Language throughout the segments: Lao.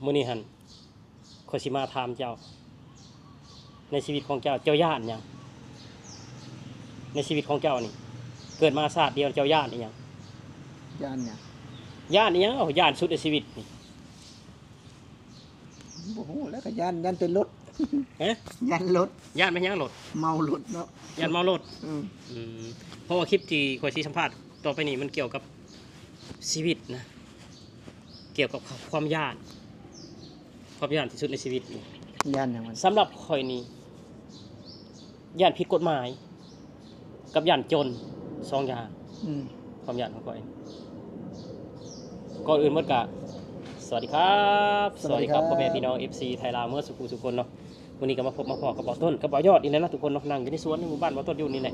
ມື້ນີ້ຫັ້ນ ຂ້ອຍຊິມາຖາມເຈົ້າ, ໃນຊີວິດຂອງເຈົ້າ, ເຈົ້າຢ້ານຫຍັງ? ໃນຊີວິດຂອງເຈົ້ານີ້ ເກີດມາຊາດດຽວ ເຈົ້າຢ້ານອີ່ຫຍັງ? ຢ້ານຫຍັງ? ຢ້ານອີ່ຫຍັງ? ເອົ້າ ຢ້ານສຸດໃນຊີວິດນີ້. ບໍ່ຮູ້ແຫຼະ, ກໍຢ້ານ, ຢ້ານແຕ່ລົດ. ຮະ? ຢ້ານລົດ. ຢ້ານແມ່ນຫຍັງ? ລົດ. ເມົາລົດເນາະ. ຢ້ານເມົາລົດ. ອືມ. ອືມ. ເພາະວ່າຄລິບທີ່ຂ້ອຍຊິສຳພາດຕໍ່ໄປນີ້ ມັນກ່ຽວກັບຊີວິດນະ, ກ່ຽວກັບຄວາມຢ້ານ, ຄວາມຢ້ານທີ່ສຸດໃນຊີວິດນີ້. ຢ້ານຫຍັງມັນ? ສຳລັບຂ້ອຍນີ້ ຢ້ານຜິດກົດໝາຍ ກັບຢ້ານຈົນ ສອງຢ່າງ. ອືມ. ຄວາມຢ້ານຂອງຂ້ອຍ ກ່ອນອື່ນໝົດກະ ສະຫວັດດີຄັບ, ສະຫວັດດີຄັບ ສະຫວັດດີຄັບ ພໍ່ແມ່ພີ່ນ້ອງ ເອັຟຊີ ໄທລາວ ເໝິດສູ່ຜູ້ສູ່ຄົນເນາະ. ມື້ນີ້ກໍມາພົບມາພໍ້ກັບບ່າວຕົ້ນກັບບ່າວຍອດນີ້ແຫຼະເນາະທຸກຄົນເນາະ, ນັ່ງຢູ່ໃນສວນໃນໝູ່ບ້ານບ່າວຕົ້ນຢູ່ນີ້ແຫຼະ.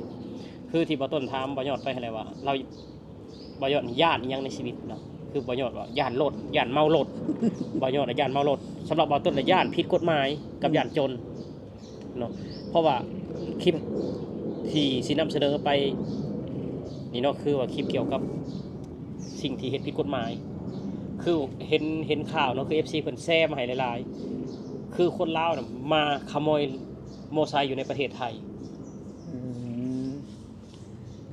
ຄືທີ່ບ່າວຕົ້ນຖາມບ່າວຍອດໄປຫັ້ນແຫຼະວ່າ ລາວ ບ່າວຍອດນີ້ຢ້ານອີ່ຫຍັງໃນຊີວິດເນາະ? ຄືບ່າວຍອດວ່າຢ້ານລົດ, ຢ້ານເມົາລົດ. ບ່າວຍອດນະຢ້ານເມົາລົດ. ສຳລັບບ່າວຕົ້ນນະຢ້ານຜິດກົດໝາຍກັບ ອືມ ຢ້ານຈົນເນາະ. ເພາະວ່າຄລິບທີ່ຊິນຳສະເໜີໄປນີ້ເນາະ ຄືວ່າຄລິບກ່ຽວກັບສິ່ງທີ່ເຮັດຜິດກົດໝາຍ. ຄືເຫັນ, ເຫັນຂ່າວເນາະ, ຄື ເອັຟຊີ ເພິ່ນແຊມາໃຫ້ຫຼາຍໆ ຄືຄົນລາວນະມາຂະໂມຍມໍໄຊຢູ່ໃນປະເທດໄທ. ອືມ.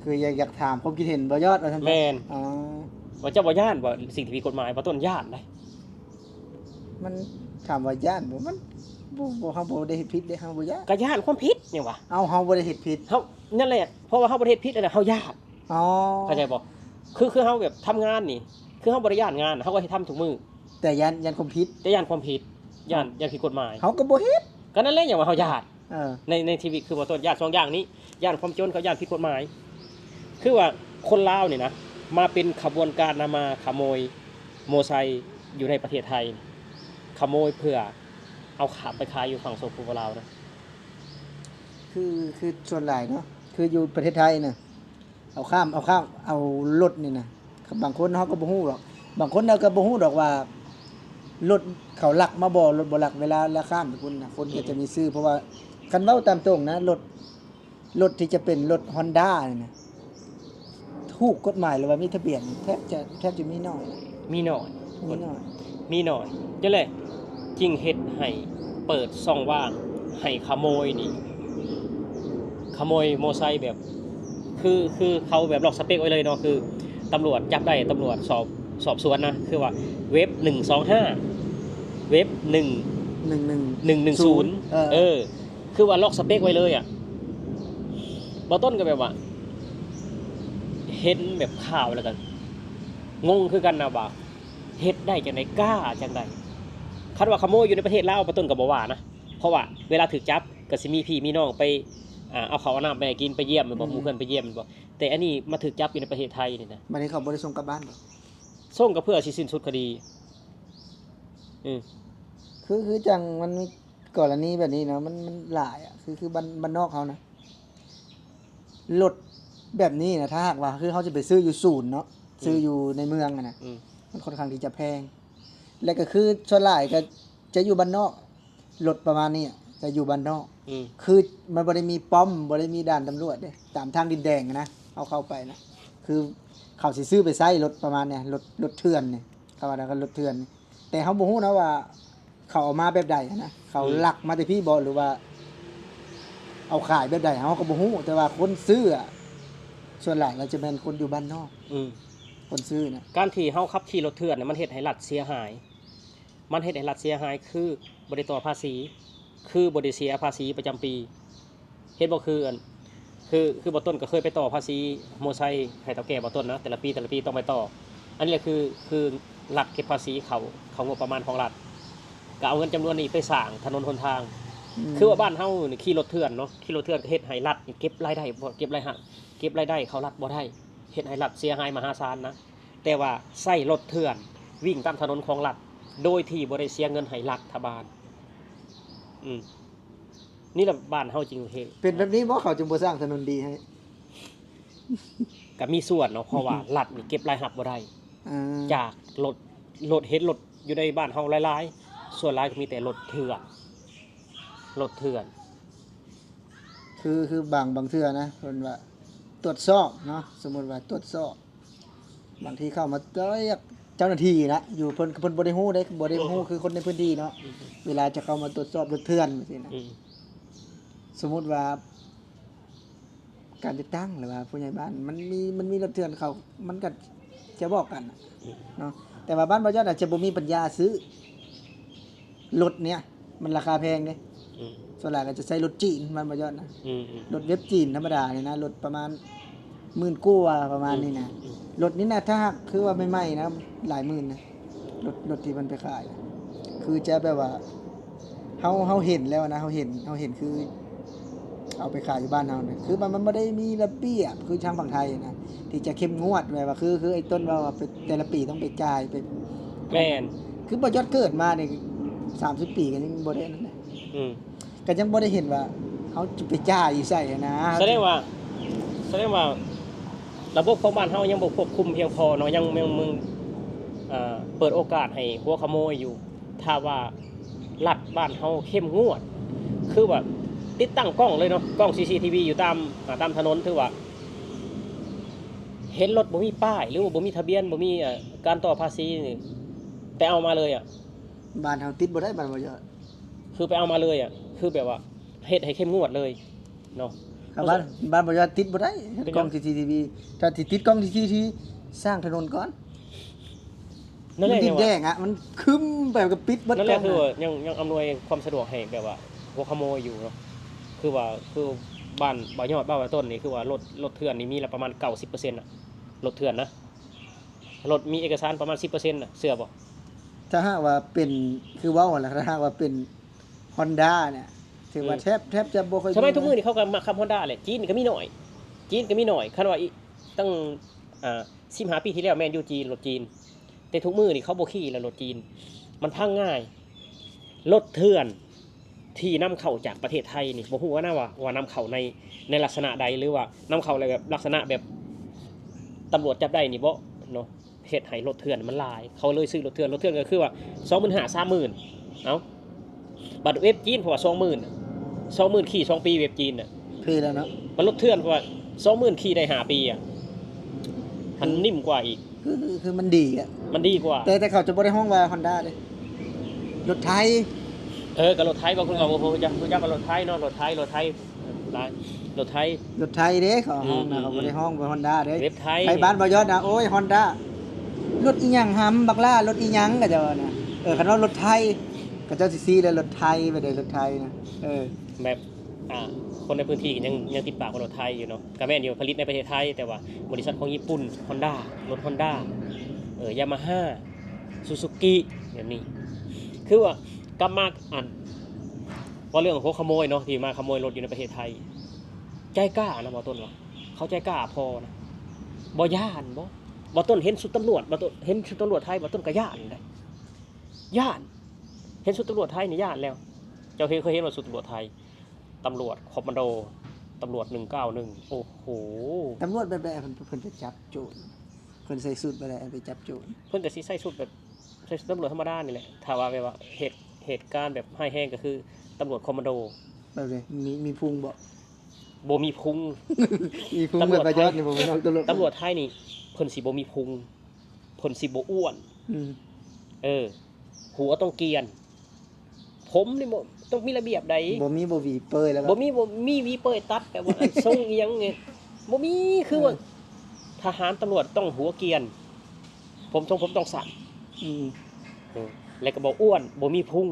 ຄືຢາກ, ຢາກຖາມຄວາມຄິດເຫັນບ່າວຍອດວ່າຊັ້ນ. ແມ່ນ. ອໍ. ວ່າເຈົ້າບໍ່ຢ້ານບໍ່ ສິ່ງທີ່ຜິດກົດໝາຍ? ບ່າວຕົ້ນຢ້ານໃດ໋. ມັນຖາມວ່າຢ້ານບໍ່? ມັນບໍ່, ບໍ່, ເຮົາບໍ່ໄດ້ເຮັດຜິດເດ້, ເຮົາບໍ່ຢ້ານ. ກໍຢ້ານຄວາມຜິດຫຍັງວະ? ເອົ້າ, ເຮົາບໍ່ໄດ້ເຮັດຜິດ. ເຮົາ, ນັ້ນແຫຼະ, ເພາະວ່າເຮົາບໍ່ໄດ້ເຮັດຜິດຫັ້ນນະ ເຮົາຢ້ານ. ອໍ. ເຂົ້າໃຈບໍ່? ຄື, ຄືເຮົາແບບທຳງານນີ້ ຄືເຮົາບໍ່ໄດ້ຢ້ານງານ, ເຮົາກໍເຮັດ, ທຳທຸກມື້. ແຕ່ຢ້ານ, ຢ້ານຄວາມຜິດ. ແຕ່ຢ້ານຄວາມຜິດ, ຢ້ານ, ເອົ້າ ຢ້ານຜິດກົດໝາຍ. ເຮົາກໍບໍ່ເຮັດ. ກໍນັ້ນແຫຼະ ຫຍັງວ່າເຮົາຢ້ານ. ເອີ. ໃນ, ໃນຊີວິດຄືບໍ່ຕ້ອງຢ້ານສອງຢ່າງນີ້, ຢ້ານຄວາມຈົນກັບຢ້ານຜິດກົດໝາຍ. ຄືວ່າຄົນລາວນີ້ນະ ມາເປັນຂະບວນການນະ ມາຂະໂມຍມໍໄຊຢູ່ໃນປະເທດໄທ, ຂະໂມຍເພື່ອເອົາຂ້າມໄປຂາຍຢູ່ຝັ່ງ ສປປ ລາວນະ. ຄື, ຄືສ່ວນຫຼາຍເນາະ, ຄືຢູ່ປະເທດໄທນະ ເອົາຂ້າມ, ເອົາຂ້າມ, ເອົາລົດນີ້ນະ, ບາງຄົນເຮົາກໍບໍ່ຮູ້ດອກ, ບາງຄົນເຮົາກໍບໍ່ຮູ້ດອກວ່າລົດເຂົາລັກມາບໍ່, ລົດບໍ່ລັກ. ເວລາລາວຂ້າມໄປພຸ້ນນະ ຄົນກໍຈະມີຊື່, ເພາະວ່າຄັນເວົ້າຕາມຕົງນະ, ລົດ, ລົດທີ່ຈະເປັນລົດຮອນດ້ານີ້ນະ ຖືກກົດໝາຍ ຫຼືວ່າມີທະບຽນ ແທບຈະ, ແທບຈະມີໜ້ອຍ. ມີໜ້ອຍ. ມີໜ້ອຍ. ມີໜ້ອຍ. ຈັ່ງໃດ ຈຶ່ງເຮັດໃຫ້ເປີດຊ່ອງວ່າງໃຫ້ຂະໂມຍນີ້ ຂະໂມຍມໍໄຊແບບ ຄື, ຄືເຂົາແບບລັອກສະເປັກໄວ້ເລີຍເນາະ, ຄືຕຳຫຼວດຈັບໄດ້ ຕຳຫຼວດສອບ, ສອບສວນນະ, ຄືວ່າເວັບໜຶ່ງສອງຫ້າ ເວັບໜຶ່ງ ໜຶ່ງໜຶ່ງ ໜຶ່ງໜຶ່ງສູນ ເອີ ເອີ ຄືວ່າລັອກສະເປັກໄວ້ເລີຍອະ. ບ່າວຕົ້ນກໍແບບວ່າ ເຫັນແບບຂ່າວແລ້ວກໍງົງຄືກັນນະວ່າ ເຮັດໄດ້ຈັ່ງໃດ ກ້າຈັ່ງໃດ. ຄັນວ່າຂະໂມຍຢູ່ໃນປະເທດລາວ ບ່າວຕົ້ນກໍບໍ່ວ່ານະ, ເພາະວ່າເວລາຖືກຈັບກໍຊິມີພີ່ມີນ້ອງໄປ ອ່າ ເອົາເຂົ້າເອົານ້ຳໄປໃຫ້ກິນ, ໄປຢ້ຽມແມ່ນບໍ່? ອືມ. ໝູ່ເພື່ອນໄປຢ້ຽມແມ່ນບໍ່? ແຕ່ອັນນີ້ມາຖືກຈັບຢູ່ໃນປະເທດໄທນີ້ນະ. ບັດນີ້ເຂົາບໍ່ໄດ້ສົ່ງກັບບ້ານບໍ່? ສົ່ງກໍເພື່ອຊິສິ້ນສຸດຄະດີ. ອືມ. ຄື, ຄືຈັ່ງມັນມີກໍລະນີແບບນີ້ເນາະ, ມັນ, ມັນຫຼາຍອະ. ຄື, ຄືບ້ານ, ບ້ານນອກເຮົານະ ລົດແບບນີ້ນະ ຖ້າຫາກວ່າ ຄືເຮົາຈະໄປຊື້ຢູ່ສູນເນາະ, ອືມ ຊື້ຢູ່ໃນເມືອງຫັ້ນນະ ອືມ ມັນຄ່ອນຂ້າງທີ່ຈະແພງ. ແລະກໍຄືສ່ວນຫຼາຍກໍຈະຢູ່ບ້ານນອກ, ລົດປະມານນີ້ຈະຢູ່ບ້ານນອກ. ອືມ. ຄືມັນບໍ່ໄດ້ມີປ້ອມ, ບໍ່ໄດ້ມີດ່ານຕຳຫຼວດເດ້, ຕາມທາງດິນແດງນະ ເຮົາເຂົ້າໄປນະ, ຄືເຂົາຊິຊື້ໄປໃຊ້ລົດປະມານນີ້, ລົດ, ລົດເຖື່ອນນີ້, ເຂົາວ່ານັ້ນກໍລົດເຖື່ອນນີ້. ແຕ່ເຮົາບໍ່ຮູ້ນະວ່າເຂົາເອົາມາແບບໃດນະ, ເຂົາ ອືມ ລັກມາແຕ່ພີ້ບໍ່ ຫຼືວ່າເອົາຂາຍແບບໃດ ເຮົາກໍບໍ່ຮູ້. ແຕ່ວ່າຄົນຊື້ອະ ສ່ວນຫຼາຍລະຈະແມ່ນຄົນຢູ່ບ້ານນອກ. ອືມ. ຄົນຊື້ນະ. ການທີ່ເຮົາຂັບຂີ່ລົດເຖື່ອນນະ ມັນເຮັດໃຫ້ລັດເສຍຫາຍ, ມັນເຮັດໃຫ້ລັດເສຍຫາຍ ຄືບໍ່ໄດ້ຕໍ່ພາສີ, ຄືບໍ່ໄດ້ເສຍພາສີປະຈຳປີ. ເຫັນບໍ່? ຄືອັນ, ຄື, ຄືບ່າວຕົ້ນກໍເຄີຍໄປຕໍ່ພາສີມໍໄຊໃຫ້ເຖົ້າແກ່ບ່າວຕົ້ນນະ, ແຕ່ລະປີ, ແຕ່ລະປີຕ້ອງໄປຕໍ່. ອັນນີ້ແຫຼະຄື, ຄືລັດເກັບພາສີເຂົ້າ, ເຂົ້າງົບປະມານຂອງລັດ, ກໍເອົາເງິນຈຳນວນນີ້ໄປສ້າງຖະໜົນຫົນທາງ. ອືມ. ຄືວ່າບ້ານເຮົານີ້ຂີ່ລົດເຖື່ອນເນາະ, ຂີ່ລົດເຖື່ອນກໍເຮັດໃຫ້ລັດນີ້ເກັບລາຍໄດ້ບໍ່, ເກັບລາຍຮັບ, ເກັບລາຍໄດ້ເຂົ້າລັດບໍ່ໄດ້, ເຮັດໃຫ້ລັດເສຍຫາຍມະຫາສານນະ. ແຕ່ວ່າໃຊ້ລົດເຖື່ອນ ວິ່ງຕາມຖະໜົນຂອງລັດ ໂດຍທີ່ບໍ່ໄດ້ເສຍເງິນໃຫ້ລັດຖະບານ. ອືມ. ນີ້ລະບ້ານເຮົາຈຶ່ງເຮັດ ເປັນແບບນີ້ບໍ່? ເຂົາຈຶ່ງບໍ່ສ້າງຖະໜົນດີໃຫ້. ກະມີສ່ວນເນາະ, ເພາະວ່າລັດນີ້ເກັບລາຍຮັບບໍ່ໄດ້ ອ່າ ຈາກລົດ, ລົດ, ເຫັນລົດຢູ່ໃນບ້ານເຮົາຫຼາຍໆ, ສ່ວນຫຼາຍກໍມີແຕ່ລົດເຖື່ອນ, ລົດເຖື່ອນ. ຄື, ຄືບາງ, ບາງເທື່ອນະ ເພິ່ນວ່າຕວດສອບເນາະ, ສົມມຸດວ່າຕວດສອບ ບາງທີເຂົາມາຕຽກ ເຈົ້າໜ້າທີ່ນະ ຢູ່ເພິ່ນ ເພິ່ນບໍ່ໄດ້ຮູ້ເດ້ ບໍ່ໄດ້ຮູ້ຄືຄົນໃນພື້ນທີ່ເນາະ ເວລາຈະເຂົ້າມາຕວດສອບລົດເຖື່ອນຈັ່ງຊີ້ນະ ອືມ ສົມມຸດວ່າ ການຈັດຕັ້ງ ຫຼືວ່າຜູ້ໃຫຍ່ບ້ານ ມັນມີ ມັນມີລົດເຖື່ອນເຂົາ ມັນກໍຈະບອກກັນ ອືມ ເນາະ ແຕ່ວ່າບ້ານບໍ່ຍອດອາດຈະບໍ່ມີປັນຍາຊື້ລົດເນີ້ຍ ມັນລາຄາແພງເດ້ ອືມ ສ່ວນຫຼາຍກໍຈະໃຊ້ລົດຈີນ ບ້ານບໍ່ຍອດນະ ອືມໆ ລົດເວັບຈີນທຳມະດານີ້ນະ ລົດປະມານໝື່ນກວ່າ ປະມານນີ້ນະ ອືມໆ ລົດນີ້ນະ ຖ້າຫາກຄືວ່າໃໝ່ໆນະ ຫຼາຍໝື່ນນະ ລົດ ລົດທີ່ເພິ່ນໄປຂາຍ ຄືຈະແບບວ່າ ເຮົາ ເຮົາເຫັນແລ້ວນະ ເຮົາເຫັນ ເຮົາເຫັນຄືເອົາໄປຂາຍຢູ່ບ້ານເຮົານະ ຄືມັນ ມັນບໍ່ໄດ້ມີລະບຽບຄືທາງຝັ່ງໄທນະ ທີ່ຈະເຂັ້ມງວດ ແບບວ່າ ຄື ຄືໄອ້ຕົ້ນເວົ້າວ່າ ແຕ່ລະປີຕ້ອງໄປຈ່າຍ ໄປ ແມ່ນ ຄືບໍ່ຍອດເກີດມານີ້ ສາມສິບປີກໍຍັງບໍ່ໄດ້ນັ້ນນະ ອືມ ກໍຍັງບໍ່ໄດ້ເຫັນວ່າເຮົາຈະໄປຈ່າຍຢູ່ໃສຫັ້ນນະ ສະແດງວ່າ ສະແດງວ່າລະບົບຂອງບ້ານເຮົາຍັງບໍ່ຄວບຄຸມພຽງພໍເນາະ ຍັງ ຍັງ ຍັງ ເອີ ເປີດໂອກາດໃຫ້ຫົວຂະໂມຍຢູ່ ຖ້າວ່າລັດບ້ານເຮົາເຂັ້ມງວດ ຄືວ່າຕິດຕັ້ງກ້ອງເລີຍເນາະ ກ້ອງ ຊີຊີທີວີ ຢູ່ຕາມ ອາ ຕາມຖະໜົນ ຖືວ່າເຫັນລົດບໍ່ມີປ້າຍ ຫຼືວ່າບໍ່ມີທະບຽນ ບໍ່ມີ ເອີ ການຕໍ່ພາສີນີ້ ແຕ່ເອົາມາເລີຍອະ ບ້ານເຮົາຕິດບໍ່ໄດ້ ບ້ານບໍ່ຍອດ ຄືໄປເອົາມາເລີຍອະ ຄືແບບວ່າເຮັດໃຫ້ເຂັ້ມງວດເລີຍເນາະ ບ້ານ ບ້ານບໍ່ຍອດຕິດບໍ່ໄດ້ ເປັນຫຍັງ? ກ້ອງ ຊີຊີທີວີ ຖ້າຊິຕິດກ້ອງ ຊີຊີທີວີ ສ້າງຖະໜົນກ່ອນ ນັ້ນແຫຼະ ມັນດິນແດງອະ ມັນຄຶ້ມໄປ ມັນກໍປິດເບິດ ນັ້ນແຫຼະ ກ້ອງ ຄືວ່າຍັງ ຍັງອຳນວຍຄວາມສະດວກໃຫ້ແບບວ່າຫົວຂະໂມຍຢູ່ເນາະ ຄືວ່າ ຄືບ້ານບໍ່ຍອດ ບ້ານບໍ່ຕົ້ນນີ້ ຄືວ່າລົດ ລົດເຖື່ອນນີ້ມີລະປະມານເກົ້າສິບເປີເຊັນອະ ລົດເຖື່ອນນະ ລົດມີເອກະສານປະມານສິບເປີເຊັນນະ ເຊື່ອບໍ່? ຖ້າຫາກວ່າເປັນ ຄືເວົ້າຫັ້ນລະ ຖ້າຫາກວ່າເປັນຮອນດ້າເນຍ ຖືວ່າ ອືມ ແທບ ແທບຈະບໍ່ຄ່ອຍມີ ສະໄໝທຸກມື້ນີ້ເຂົາກໍມັກຂັບຮອນດ້າແຫຼະ ຈີນກໍມີໜ້ອຍ ຈີນກໍມີໜ້ອຍ ຄັນວ່າອີ ຕັ້ງ ອ່າ ສິບຫ້າປີທີ່ແລ້ວແມ່ນຢູ່ຈີນ ລົດຈີນ ແຕ່ທຸກມື້ນີ້ເຂົາບໍ່ຂີ່ແລ້ວລົດຈີນ ມັນພັງງ່າຍ ລົດເຖື່ອນທີ່ນຳເຂົ້າຈາກປະເທດໄທນີ້ ບໍ່ຮູ້ວ່ານະວ່າ ວ່ານຳເຂົ້າໃນ ໃນລັກສະນະໃດ ຫຼືວ່ານຳເຂົ້າແລ້ວແບບລັກສະນະແບບຕຳຫຼວດຈັບໄດ້ນີ້ບໍເນາະ ເຮັດໃຫ້ລົດເຖື່ອນມັນຫຼາຍ ເຂົາເລີຍຊື້ລົດເຖື່ອນ ລົດເຖື່ອນກໍຄືວ່າ ສອງໝື່ນຫ້າ ສາມໝື່ນ ເອົ້າ ບັດເວັບຈີນເຂົາວ່າ ສອງໝື່ນ ສອງໝື່ນຂີ່ສອງປີ ເວັບຈີນນະ ເພແລ້ວເນາະ ບັດລົດເຖື່ອນເຂົາວ່າ ສອງໝື່ນຂີ່ໄດ້ຫ້າປີອະ ມັນ ຄື ນິ້ມກວ່າອີກ ຄື ຄື ຄືມັນດີອະ ມັນດີກວ່າ ແຕ່ ແຕ່ເຂົາຈະບໍ່ໄດ້ຮ້ອງວ່າຮອນດ້າເດ້ ລົດໄທ ເອີ ກໍລົດໄທ ບາງຄົນກໍບໍ່ຮູ້ຈັກ ຮູ້ຈັກວ່າລົດໄທເນາະ ລົດໄທ ລົດໄທ ຫຼາຍ ລົດໄທ ລົດໄທເດ້ ເຂົາຮ້ອງນະ ອືມ ເຂົາບໍ່ໄດ້ຮ້ອງວ່າຮອນດ້າເດ້ ເວັບໄທ ໄທບ້ານບໍ່ຍອດນະ ໂອ້ຍ ຮອນດ້າ ລົດອີ່ຫຍັງຫຳ ບັກຫຼ້າ ລົດອີ່ຫຍັງ ເຂົາເຈົ້າວ່ານະ ເອີ ຄັນວ່າລົດໄທ ເຂົາເຈົ້າຊິຊີ້ແລ້ວ ລົດໄທ ໄປເດ້ ລົດໄທນະ ເອີ ແບບ ອ່າ ຄົນໃນພື້ນທີ່ກໍຍັງ ຍັງຕິດປາກວ່າລົດໄທຢູ່ເນາະ ກໍແມ່ນຢູ່ ຜະລິດໃນປະເທດໄທ ແຕ່ວ່າບໍລິສັດຂອງຍີ່ປຸ່ນ ຮອນດ້າ ລົດຮອນດ້າ ເອີ ຢາມາຮາ ຊູຊູກິ ແບບນີ້ ຄືວ່າກັບມາ ອັນ ເວົ້າເລື່ອງຫົວຂະໂມຍເນາະ ທີ່ມາຂະໂມຍລົດຢູ່ໃນປະເທດໄທ ໃຈກ້ານະ ບໍ່ຕົ້ນວ່າ ເຂົາໃຈກ້າພໍນະ ບໍ່ຢ້ານບໍ? ບໍ່ຕົ້ນເຫັນຊຸດຕຳຫຼວດ ບໍ່ຕົ້ນເຫັນຊຸດຕຳຫຼວດໄທ ບໍ່ຕົ້ນກໍຢ້ານໄດ໋ ຢ້ານ ເຫັນຊຸດຕຳຫຼວດໄທນີ້ຢ້ານແລ້ວ ເຈົ້າເຫັນ ເຄີຍເຫັນບໍ່ຊຸດຕຳຫຼວດໄທ? ຕຳຫຼວດຄອມມານໂດ ຕຳຫຼວດໜຶ່ງເກົ້າໜຶ່ງ ໂອ້ໂຫ ຕຳຫຼວດແບບໃດ ເພິ່ນ ເພິ່ນໄປຈັບໂຈນ ເພິ່ນໃສ່ຊຸດແບບໃດໄປຈັບໂຈນ? ເພິ່ນກໍຊິໃສ່ຊຸດແບບ ໃສ່ຊຸດຕຳຫຼວດທຳມະດານີ້ແຫຼະ ຖ້າວ່າແບບວ່າເຫດ ເຫດການແບບຮ້າຍແຮງກໍຄືຕຳຫຼວດຄອມມານໂດ ແບບໃດ ມີ ມີພຸງບໍ່? ບໍ່ມີພຸງ ມີພຸງແບບບໍ່ຍອດນີ້ບໍ່ແມ່ນອອກຕຳຫຼວດ ຕຳຫຼວດໄທນີ້ເພິ່ນຊິບໍ່ມີພຸງ ເພິ່ນຊິບໍ່ອ້ວນ ອືມ ເອີ ຫົວຕ້ອງກຽນ ຜົມນີ້ບໍ່ ຕ້ອງມີລະບຽບໃດ ບໍ່ມີບໍ່ຫວີເປີຍແລ້ວ ບໍ່ມີ ບໍ່ມີຫວີເປີຍຕັດ ແບບວ່າອັນຊົງອີ່ຫຍັງນີ້ ບໍ່ມີ ຄືວ່າ ເອີ ທະຫານຕຳຫຼວດຕ້ອງຫົວກຽນ ຜົມ ຊົງຜົມຕ້ອງສັ້ນ ອືມ ເອີ ແລ້ວກໍບໍ່ອ້ວນ ບໍ່ມີພຸງ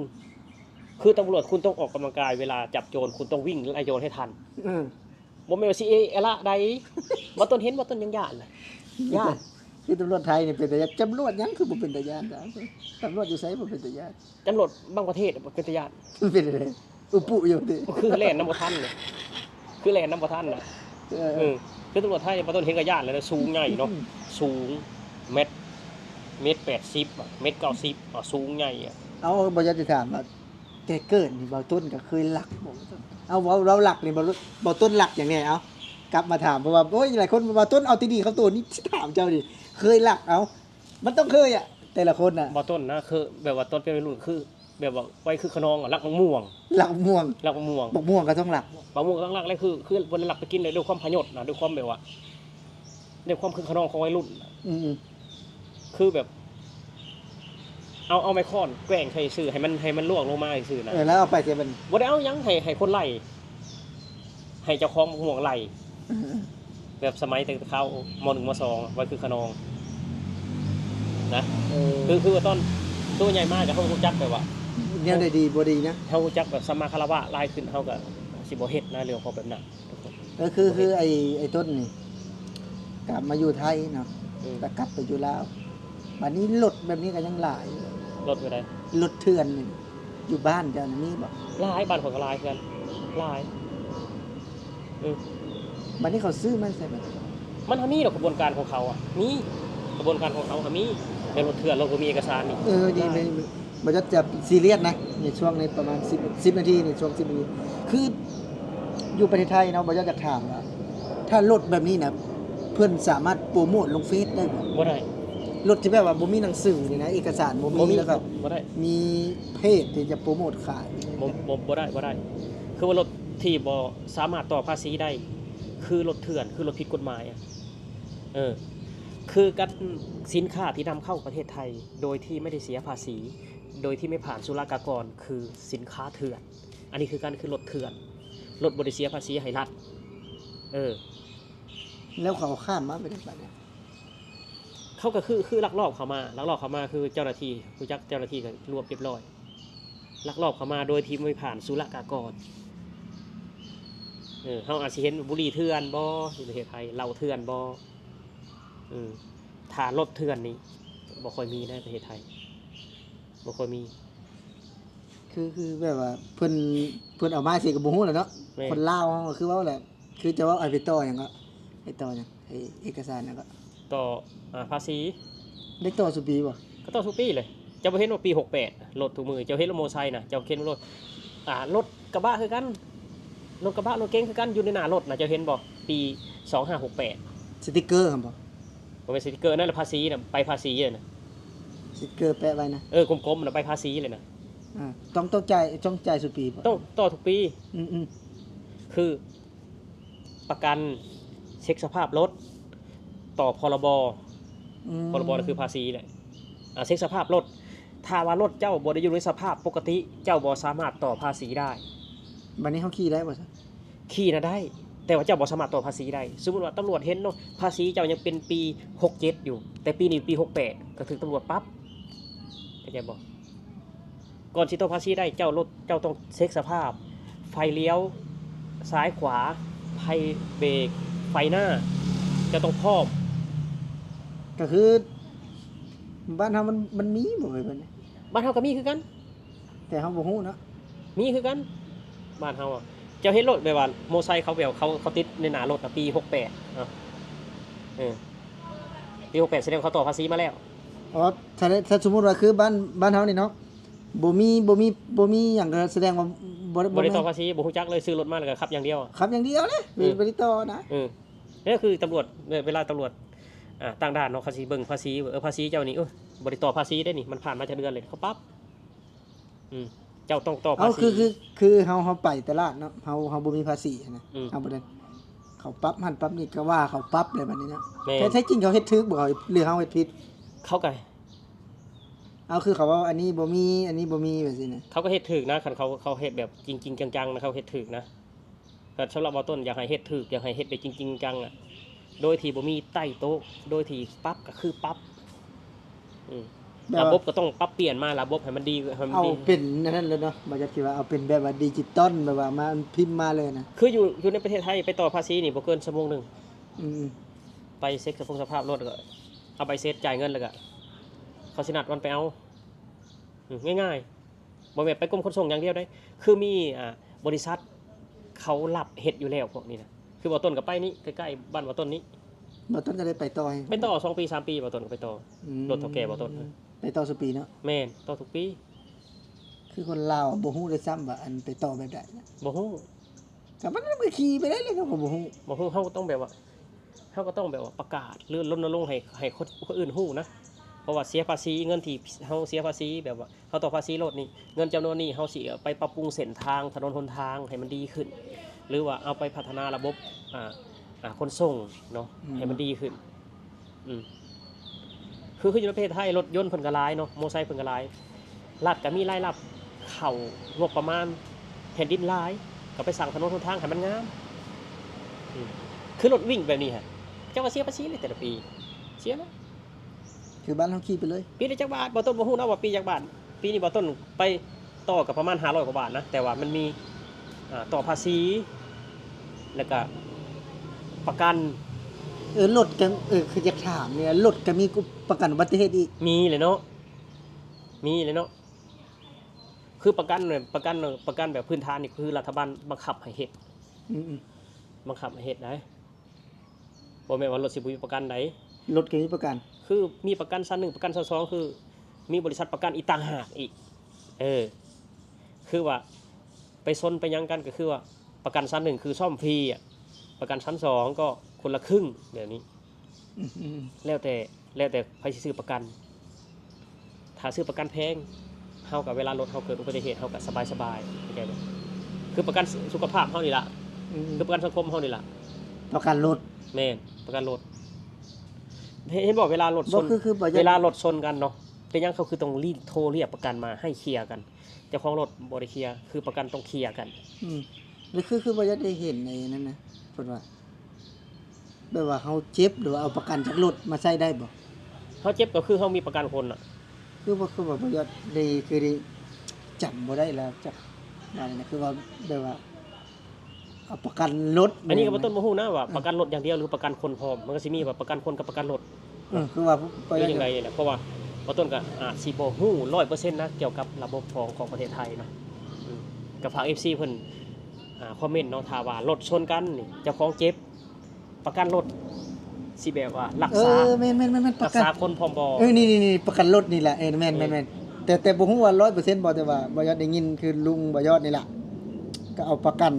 ຄືຕຳຫຼວດຄຸນຕ້ອງອອກກຳລັງກາຍ ເວລາຈັບໂຈນ ຄຸນຕ້ອງວິ່ງໄລ່ໂຈນໃຫ້ທັນ ເອີ ບໍ່ແມ່ນວ່າຊິເອ ເອລະໃດ ບໍ່ຕົ້ນເຫັນ ບໍ່ຕົ້ນຍັງຢ້ານລະ ຢ້ານ ຄືຕຳຫຼວດໄທນີ້ເປັນຕາຢ້ານ ຕຳຫຼວດຫຍັງຄືບໍ່ເປັນຕາຢ້ານ ຕຳຫຼວດຢູ່ໃສບໍ່ເປັນຕາຢ້ານ ຕຳຫຼວດບາງປະເທດບໍ່ເປັນຕາຢ້ານ ເປັນຈັ່ງໃດ ອຸປຸຢູ່ຕິ ຄືແລ່ນນຳບໍ່ທັນ ຄືແລ່ນນຳບໍ່ທັນນະ ເອີ ເອີ ຄືຕຳຫຼວດໄທບໍ່ຕ້ອງເຫັນກໍຢ້ານແລ້ວນະ ສູງໃຫຍ່ເນາະ ອືມ ສູງແມັດ ແມັດແປດສິບ ແມັດເກົ້າສິບ ສູງໃຫຍ່ ເອົາ ບໍ່ຢາກຊິຖາມວ່າ ແຕ່ເກີດນີ້ ເບົາຕົ້ນກໍເຄີຍລັກບໍ່? ເອົາ ເວົ້າ ເວົ້າລັກນີ້ ເບົາ ເບົາຕົ້ນລັກຫຍັງແດ່? ເອົາ ກັບມາຖາມ ເພາະວ່າ ໂອ້ຍ ຫຼາຍຄົນ ເບົາຕົ້ນເອົາແຕ່ດີເຂົ້າໂຕນີ້ ຖາມເຈົ້ານີ້ ເຄີຍລັກ? ເອົາ ມັນຕ້ອງເຄີຍອະ ແຕ່ລະຄົນນະ ເບົາຕົ້ນນະ ຄືແບບວ່າຕອນເປັນໄວລຸ້ນ ຄືແບບວ່າໄວຄຶກຂະນອງອະ ລັກໝາກມ່ວງ ລັກໝາກມ່ວງ ລັກໝາກມ່ວງ ບັກມ່ວງກໍຕ້ອງລັກ ບັກມ່ວງກໍຕ້ອງລັກ ແລ້ວຄື ຄືບໍ່ໄດ້ລັກໄປກິນເລີຍ ດ້ວຍຄວາມພະຍົດນະ ດ້ວຍຄວາມແບບວ່າ ດ້ວຍຄວາມຄຶກຂະນອງຂອງໄວລຸ້ນ ອືມໆ ຄືແບບ ເອົາ ເອົາໄມ້ຄ້ອນແກວ່ງໃສ່ຊື່ ໃຫ້ມັນ ໃຫ້ມັນລ່ວງລົງມາຊື່ນະ. ເອີ ແລ້ວເອົາໄປໃສ່ບັດນີ້? ບໍ່ໄດ້ເອົາຫຍັງ ໃຫ້ ໃຫ້ຄົນໄລ່ ໃຫ້ເຈົ້າຂອງໝວກໄລ່ ເອີ ແບບສະໄໝແຕ່ເຊົ້າ ມໍໜຶ່ງ ມໍສອງ ໄວ້ຄືຂະນອງນະ. ເອີ ຄື ຄືວ່າຕອນໂຕໃຫຍ່ມາກໍເຮົາຮູ້ຈັກແບບວ່າ ແນວໃດດີບໍ່ດີນະ ເຮົາຮູ້ຈັກແບບສຳມາຄາລະວະຫຼາຍຂຶ້ນ ເຮົາກໍຊິບໍ່ເຮັດນະ ເລື່ອງຂອງແບບນັ້ນ. ເອີ ຄື ຄືໄອ້ ໄອ້ຕົ້ນນີ້ ກັບມາຢູ່ໄທເນາະ ອືມ ແລ້ວກັບໄປຢູ່ລາວ ບັດນີ້ລົດແບບນີ້ກໍຍັງຫຼາຍ. ລົດແບບໃດ? ລົດເຖື່ອນນີ້ ຢູ່ບ້ານເຈົ້ານີ້ມີບໍ່? ຫຼາຍ ບ້ານຂ້ອຍກໍຫຼາຍຄືກັນ ຫຼາຍ. ອືມ ບັດນີ້ເຂົາຊື້ມາໃສບັດ? ມັນຫາມີດອກ ຂະບວນການຂອງເຂົາອະ ມີ ຂະບວນການຂອງເຂົາຫາມີ ແຕ່ລົດເຖື່ອນ ລົດບໍ່ມີເອກະສານນີ້ ເອີ ດີ ຫຼາຍ ບໍ່ ບໍ່ຢາກຈະຊີຣຽສນະ ໃນຊ່ວງນີ້ປະມານສິບ ສິບນາທີ ໃນຊ່ວງສິບນາທີ ຄືຢູ່ປະເທດໄທເນາະ ບໍ່ຢາກຈະຖາມວ່າ ຖ້າລົດແບບນີ້ນະ ເພິ່ນສາມາດໂປຣໂມດລົງເຟສໄດ້ບໍ່? ບໍ່ໄດ້. ລົດທີ່ແບບວ່າບໍ່ມີໜັງສືນີ້ນະ ເອກະສານບໍ່ມີ ບໍ່ມີ ແລ້ວກໍບໍ່ໄດ້ ມີເພຈທີ່ຈະໂປຣໂມດຂາຍ ບໍ່ ບໍ່ ບໍ່ໄດ້ ບໍ່ໄດ້. ຄືວ່າລົດທີ່ບໍ່ສາມາດຕໍ່ພາສີໄດ້ ຄືລົດເຖື່ອນ ຄືລົດຜິດກົດໝາຍອະ. ເອີ ຄືກັນ ສິນຄ້າທີ່ນຳເຂົ້າປະເທດໄທ ໂດຍທີ່ໄມ່ໄດ້ເສຍພາສີ ໂດຍທີ່ໄມ່ຜ່ານສຸລະກາກອນ ຄືສິນຄ້າເຖື່ອນ. ອັນນີ້ຄືກັນ ຄືລົດເຖື່ອນ ລົດບໍ່ໄດ້ເສຍພາສີໃຫ້ລັດ. ເອີ ແລ້ວເຂົາຂ້າມມາໄປໄດ້ບາດນີ້? ເຂົາກໍຄື ຄືລັກລອບເຂົ້າມາ ລັກລອບເຂົ້າມາ ຄືເຈົ້າໜ້າທີ່ ຮູ້ຈັກເຈົ້າໜ້າທີ່ກໍລວບຮຽບຮ້ອຍ ລັກລອບເຂົ້າມາໂດຍທີ່ບໍ່ໄດ້ຜ່ານສຸລະກາກອນ. ເອີ ເຮົາອາດຊິເຫັນບຸຫຼີ່ເຖື່ອນບໍ່ ຢູ່ປະເທດໄທ ເຫຼົ້າເຖື່ອນບໍ່? ເອີ ຖ້າລົດເຖື່ອນນີ້ບໍ່ຄ່ອຍມີໃນປະເທດໄທ ບໍ່ຄ່ອຍມີ. ຄື ຄືແບບວ່າເພິ່ນ ເພິ່ນເອົາມາຊິກໍບໍ່ຮູ້ແຫຼະເນາະ. ແມ່ນ. ຄົນລາວເຮົາກໍຄືເວົ້າແຫຼະ ຄືຈະເວົ້າ ໄອ້ ໄປຕໍ່ຫຍັງເກາະ ໄປຕໍ່ຫຍັງ ໄອ້ເອກະສານຫຍັງເກາະ ຕໍ່ ອ່າ ພາສີ. ໄດ້ຕໍ່ສູ່ປີບໍ່? ກໍຕໍ່ສູ່ປີເລີຍ. ເຈົ້າບໍ່ເຫັນວ່າປີຫົກແປດ ລົດທຸກມື້ ເຈົ້າເຫັນລົດມໍໄຊນະ ເຈົ້າເຫັນລົດ ອ່າ ລົດກະບະຄືກັນ ລົດກະບະ ລົດເກັງຄືກັນ ຢູ່ໃນໜ້າລົດນະ ເຈົ້າເຫັນບໍ່? ປີສອງຫ້າຫົກແປດ ສະຕິກເກີຫັ້ນບໍ່? ບໍ່ແມ່ນສະຕິກເກີ ອັນນັ້ນລະພາສີນະ ໃບພາສີນະ ສະຕິກເກີແປະໄວ້ນະ. ເອີ ກົມໆນະ ໃບພາສີເລີຍນະ. ອ່າ ຕ້ອງ ຕ້ອງຈ່າຍ ຕ້ອງຈ່າຍສູ່ປີບໍ່? ຕ້ອງຕໍ່ທຸກປີ. ອືມໆ ຄື ປະກັນ ເຊັກສະພາບລົດ ຕໍ່ ພຣບ ອືມ ພຣບ ນະຄືພາສີແຫຼະ. ອ່າ ເຊັກສະພາບລົດ ຖ້າວ່າລົດເຈົ້າບໍ່ໄດ້ຢູ່ໃນສະພາບປົກກະຕິ ເຈົ້າບໍ່ສາມາດຕໍ່ພາສີໄດ້. ບັດນີ້ເຮົາຂີ່ໄດ້ບໍ່ຊະ? ຂີ່ນະໄດ້ ແຕ່ວ່າເຈົ້າບໍ່ສາມາດຕໍ່ພາສີໄດ້. ສົມມຸດວ່າຕຳຫຼວດເຫັນເນາະ ພາສີເຈົ້າຍັງເປັນປີຫົກເຈັດຢູ່ ແຕ່ປີນີ້ປີຫົກແປດ ກໍຖືກຕຳຫຼວດປັບ ເຂົ້າໃຈບໍ່? ກ່ອນຊິຕໍ່ພາສີໄດ້ ເຈົ້າລົດ ເຈົ້າຕ້ອງເຊັກສະພາບ ໄຟລ້ຽວຊ້າຍຂວາ ໄຟເບກ ໄຟໜ້າ ເຈົ້າຕ້ອງພ້ອມ. ກໍຄືບ້ານເຮົາມັນ ມັນມີບໍ່ເອີຍ? ບ້ານເຮົາກໍມີຄືກັນ ແຕ່ເຮົາບໍ່ຮູ້ເນາະ. ມີຄືກັນ ບ້ານເຮົາອະ. ເຈົ້າເຫັນໂລດ ແບບວ່າມໍໄຊເຂົາ ແບບເຂົາ ເຂົາຕິດໃນໜ້າລົດນະ ປີຫົກແປດເນາະ. ເອີ ປີຫົກແປດ ສະແດງເຂົາຕໍ່ພາສີມາແລ້ວ. ອໍ ຖ້າ ຖ້າສົມມຸດວ່າຄືບ້ານ ບ້ານເຮົານີ້ເນາະ ບໍ່ມີ ບໍ່ມີ ບໍ່ມີຫຍັງ ກໍສະແດງວ່າບໍ່ ບໍ່ໄດ້ຕໍ່ພາສີ ບໍ່ຮູ້ຈັກເລີຍ. ຊື້ລົດມາແລ້ວກໍຂັບຢ່າງດຽວ ຂັບຢ່າງດຽວເລີຍ. ເອີ ບໍ່ໄດ້ຕໍ່ນະ. ເອີ ນີ້ຄືຕຳຫຼວດ ເວລາຕຳຫຼວດ ອ່າ ຕ່າງດ່ານເນາະ ເຂົາຊິເບິ່ງພາສີ ເອີ ພາສີເຈົ້ານີ້ ບໍ່ໄດ້ຕໍ່ພາສີເດ້ນີ້ ມັນຜ່ານມາຈັກເດືອນແລ້ວ ເຂົາປັບ. ອືມ ເຈົ້າຕ້ອງຕໍ່ພາສີ. ເອົາ ຄື ຄື ຄືເຮົາ ເຮົາໄປຕະຫຼາດເນາະ ເຮົາ ເຮົາບໍ່ມີພາສີນະ. ອືມ ເຮົາບໍ່ໄດ້ ເຂົາປັບຫັ້ນປັບນີ້ ກໍວ່າເຂົາປັບແລ້ວບັດນີ້ເນາະ. ແມ່ນ ແທ້ ແທ້ຈິງເຂົາເຮັດຖືກບໍ່ ເຂົາ ຫຼືເຮົາເຮັດຜິດ? ເຂົາກໍ ເອົາ ຄືເຂົາເວົ້າ ອັນນີ້ບໍ່ມີ ອັນນີ້ບໍ່ມີ ແບບຊີ້ນະ. ເຂົາກໍເຮັດຖືກນະ ຄັນເຂົາ ເຂົາເຮັດແບບຈິງໆ ຈັງໆນະ ເຂົາເຮັດຖືກນະ. ກໍສຳລັບເວົ້າຕົ້ນ ຢາກໃຫ້ເຮັດຖືກ ຢາກໃຫ້ເຮັດແບບຈິງໆ ຈັງໆ ອະ ໂດຍທີ່ບໍ່ມີໃຕ້ໂຕະ ໂດຍທີ່ປັບກໍຄືປັບ. ອືມ ແບບວ່າ ລະບົບກໍຕ້ອງປັບປ່ຽນມາ ລະບົບໃຫ້ມັນດີ ໃຫ້ມັນ ເອົາ ດີ ເປັນອັນນັ້ນເລີຍເນາະ ບໍ່ຢາກຊິວ່າເອົາເປັນແບບວ່າດິຈິຕອນ ແບບວ່າມາພິມມາເລີຍນະ. ຄືຢູ່ ຢູ່ໃນປະເທດໄທ ໄປຕໍ່ພາສີນີ້ບໍ່ເກີນຊົ່ວໂມງໜຶ່ງ. ອືມ ໄປເຊັກສະພາບລົດ ແລ້ວກໍເອົາໃບເສັດ ຈ່າຍເງິນ ແລ້ວກໍເຂົາຊິນັດວັນໄປເອົາ. ອືມ ງ່າຍໆ ບໍ່ແມ່ນໄປກົມຂົນສົ່ງຢ່າງດຽວເດ້ ຄືມີ ອ່າ ບໍລິສັດເຂົາຮັບເຮັດຢູ່ແລ້ວພວກນີ້ນະ. ຄືບ່າວຕົ້ນກໍໄປນີ້ ໃກ້ໆ ບ້ານບ່າວຕົ້ນນີ້ ບ່າວຕົ້ນກໍໄດ້ໄປຕໍ່ ໄປຕໍ່ສອງປີສາມປີ ບ່າວຕົ້ນກໍໄປຕໍ່. ອືມ ລົດເຖົ້າແກ່ບ່າວຕົ້ນ ໄປຕໍ່ຊຸປີເນາະ. ແມ່ນ ຕໍ່ທຸກປີ. ຄືຄົນລາວບໍ່ຮູ້ດ້ວຍຊ້ຳວ່າ ອັນ ໄປຕໍ່ແບບໃດນະ ບໍ່ຮູ້. ກໍມັນກໍຂີ່ໄປໄດ້ເລີຍ ເຂົາກໍບໍ່ຮູ້ ບໍ່ຮູ້. ເຮົາກໍຕ້ອງແບບວ່າ ເຮົາກໍຕ້ອງແບບວ່າປະກາດ ຫຼື ລົນນະລົງໃຫ້ ໃຫ້ຄົນ ຄົນອື່ນຮູ້ນະ ເພາະວ່າເສຍພາສີ ເງິນທີ່ເຮົາເສຍພາສີ ແບບວ່າເຮົາຕໍ່ພາສີລົດນີ້ ເງິນຈຳນວນນີ້ເຮົາຊິເອົາໄປປັບປຸງເສັ້ນທາງ ຖະໜົນຫົນທາງໃຫ້ມັນດີຂຶ້ນ ຫຼືວ່າເອົາໄປພັດທະນາລະບົບ ອ່າ ອ່າ ຂົນສົ່ງເນາະ ອືມ ໃຫ້ມັນດີຂຶ້ນ. ອືມ ຄື ຄືຢູ່ໃນປະເທດໄທ ລົດຍົນເພິ່ນກໍຫຼາຍເນາະ, ມໍໄຊເພິ່ນກໍຫຼາຍ, ລັດກໍມີລາຍຮັບເຂົ້າງົບປະມານແຜ່ນດິນຫຼາຍ ກໍໄປສ້າງຖະໜົນຫົນທາງໃຫ້ມັນງາມ. ອືມ ຄືລົດວິ່ງແບບນີ້ຫັ້ນ ເຈົ້າວ່າເສຍພາສີເລີຍແຕ່ລະປີ ເສຍແລ້ວ. ຄືບ້ານເຮົາຂີ່ໄປເລີຍ. ປີລະຈັກບາດ? ບໍ່ຕ້ອງ ບໍ່ຮູ້ເນາະວ່າປີຈັກບາດ. ປີນີ້ບໍ່ຕ້ອງໄປຕໍ່ກໍປະມານຫ້າຮ້ອຍກວ່າບາດນະ, ແຕ່ວ່າມັນມີ ອ່າ ຕໍ່ພາສີ ແລ້ວກະປະກັນ. ເອີ ລົດກໍ ເອີ ຄືຢາກຖາມນີ້ ລົດກໍມີປະກັນອຸບັດຕິເຫດອີກ? ມີແຫຼະເນາະ ມີແຫຼະເນາະ. ຄືປະກັນ ປະກັນ ປະກັນແບບພື້ນຖານນີ້ ຄືລັດຖະບານບັງຄັບໃຫ້ເຮັດ. ອືມໆ ບັງຄັບໃຫ້ເຮັດໄດ໋. ບໍ່ແມ່ນວ່າລົດຊິບໍ່ມີປະກັນໃດ໋. ລົດກໍມີປະກັນ. ຄືມີປະກັນຊັ້ນໜຶ່ງ ປະກັນຊັ້ນສອງ ຄືມີບໍລິສັດປະກັນອີກຕ່າງຫາກອີກ. ເອີ ຄືວ່າໄປຊົນໄປຫຍັງກັນ ກໍຄືວ່າປະກັນຊັ້ນໜຶ່ງຄືສ້ອມຟຣີອະ, ປະກັນຊັ້ນສອງກໍຄົນລະຄຶ່ງແບບນີ້. ອືມໆ ແລ້ວແຕ່ ແລ້ວແຕ່ໃຜຊິຊື້ປະກັນ. ຖ້າຊື້ປະກັນແພງ ເຮົາກໍເວລາລົດເຮົາເກີດອຸບັດຕິເຫດ ເຮົາກໍສະບາຍໆ ເຂົ້າໃຈບໍ່? ຄືປະກັນສຸຂະພາບເຮົານີ້ລະ. ອືມ ຄືປະກັນສັງຄົມເຮົານີ້ລະ. ປະກັນລົດ. ແມ່ນ ປະກັນລົດ. ເຫັນ ເຫັນບໍ່ ເວລາລົດຊົນ ບໍ່ ຄື ຄືບໍ່ຢາກ ເວລາລົດຊົນກັນເນາະ ເປັນຫຍັງເຂົາຄືຕ້ອງລີ້ ໂທລຽກປະກັນມາໃຫ້ເຄຍກັນ? ເຈົ້າຂອງລົດບໍ່ໄດ້ເຄຍ ຄືປະກັນຕ້ອງເຄຍກັນ. ອືມ ແລ້ວຄື ຄືບໍ່ຢາກໄດ້ເຫັນໄອ້ນັ້ນນະ ເພິ່ນວ່າ ແບບວ່າເຮົາເຈັບ ຫຼືວ່າເອົາປະກັນຈາກລົດມາໃຊ້ໄດ້ບໍ່? ເຮົາເຈັບກໍຄືເຮົາມີປະກັນຄົນນະ. ຄືວ່າ ຄືວ່າບໍ່ຢາກໄດ້ ຄືໄດ້ ຈຳບໍ່ໄດ້ແລ້ວ ຈັກວ່າແນວໃດ ຄືວ່າແບບວ່າ ເອົາປະກັນລົດ. ອັນນີ້ກໍບໍ່ຕ້ອງ ບໍ່ຮູ້ນະວ່າ ເອີ ປະກັນລົດຢ່າງດຽວ ຫຼືປະກັນຄົນພ້ອມ. ມັນກໍຊິມີວ່າປະກັນຄົນກັບປະກັນລົດ. ເອີ ຄືວ່າ ຄືຈັ່ງໃດແຫຼະ ເພາະວ່າບໍ່ຕົ້ນກໍອາດຊິບໍ່ຮູ້ຮ້ອຍເປີເຊັນນະ ກ່ຽວກັບລະບົບຂອງ ຂອງປະເທດໄທເນາະ. ອືມ ກໍຝາກເອັຟຊີເພິ່ນ ອ່າ ຄອມເມັນເນາະ ຖ້າວ່າລົດຊົນກັນນີ້ ເຈົ້າຂອງເຈັບ ປະກັນລົດຊິແບບວ່າລັກ ເອີ ສາ ແມ່ນໆໆໆ ປະກັນ ລັກສາຄົນພ້ອມບໍ່? ເອີ ນີ້ໆໆ ປະກັນລົດນີ້ແຫຼະ. ເອີ ແມ່ນໆໆ ເອີ ແຕ່ ແຕ່ບໍ່ຮູ້ວ່າຮ້ອຍເປີເຊັນບໍ່ ແຕ່ວ່າບໍ່ຢອດໄດ້ຍິນ ຄືລຸງບໍ່ຢອດນີ້ແຫຼະ ກໍເອົາປະກັນ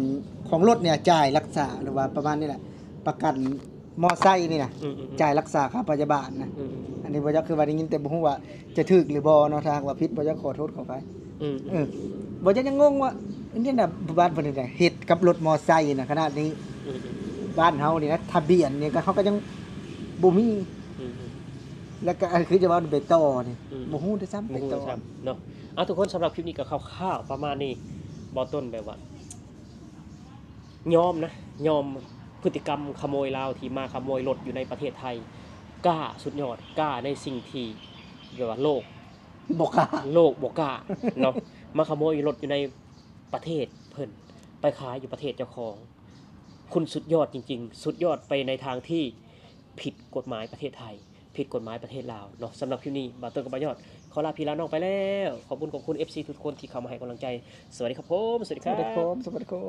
ຂອງລົດນີ້ຈ່າຍລັກສາ ຫຼືວ່າປະມານນີ້ແຫຼະ ປະກັນມໍໄຊນີ້ນະ. ອືມໆໆ ຈ່າຍລັກສາຄ່າພະຍາບານນະ. ອືມໆ ອັນນີ້ບໍ່ຢອດ ຄືວ່າໄດ້ຍິນ ແຕ່ບໍ່ຮູ້ວ່າຈະຖືກຫຼືບໍ່ເນາະ. ຖ້າຫາກວ່າຜິດ ບໍ່ຢອດຂໍໂທດຂໍອະໄພ. ອືມໆ ເອີ ບໍ່ຢອດຍັງງົງວ່າ ອັນນີ້ນະ ບ້ານເພິ່ນນີ້ນະ ເຮັດກັບລົດມໍໄຊນະ ຂະໜາດນີ້. ອືມໆ ບ້ານເຮົານີ້ນະ ທະບຽນນີ້ກໍ ເຮົາກໍຍັງບໍ່ມີ. ອືມໆ ແລ້ວກໍ ອັນຄືຈະເວົ້າໄປຕໍ່ນີ້ ອືມ ບໍ່ຮູ້ດ້ວຍຊ້ຳ ບໍ່ຮູ້ ໄປຕໍ່ ດ້ວຍຊ້ຳເນາະ. ເອົາ ທຸກຄົນ ສຳລັບຄລິບນີ້ກໍຄ່າວໆປະມານນີ້. ບໍ່ຕົ້ນແບບວ່າຍອມນະ ຍອມພຶດຕິກຳຂະໂມຍລາວທີ່ມາຂະໂມຍລົດຢູ່ໃນປະເທດໄທ. ກ້າ ສຸດຍອດ ກ້າໃນສິ່ງທີ່ແບບວ່າໂລກ ບໍ່ກ້າ ໂລກບໍ່ກ້າເນາະ ມາຂະໂມຍລົດຢູ່ໃນປະເທດເພິ່ນ ໄປຂາຍຢູ່ປະເທດເຈົ້າຂອງ. ຄຸນສຸດຍອດຈິງໆ ສຸດຍອດໄປໃນທາງທີ່ຜິດກົດໝາຍປະເທດໄທ ຜິດກົດໝາຍປະເທດລາວເນາະ. ສຳລັບຄລິບນີ້ ບ່າວຕົ້ນກັບບ່າວຍອດ ຂໍລາພີ່ລານ້ອງໄປແລ້ວ. ຂອບຄຸນ ຂອບຄຸນເອັຟຊີທຸກຄົນທີ່ເຂົ້າມາໃຫ້ກຳລັງໃຈ. ສະຫວັດດີຄັບຜົມ ສະຫວັດດີຄັບ ສະຫວັດດີຄັບ ສະຫວັດດີຄັບ.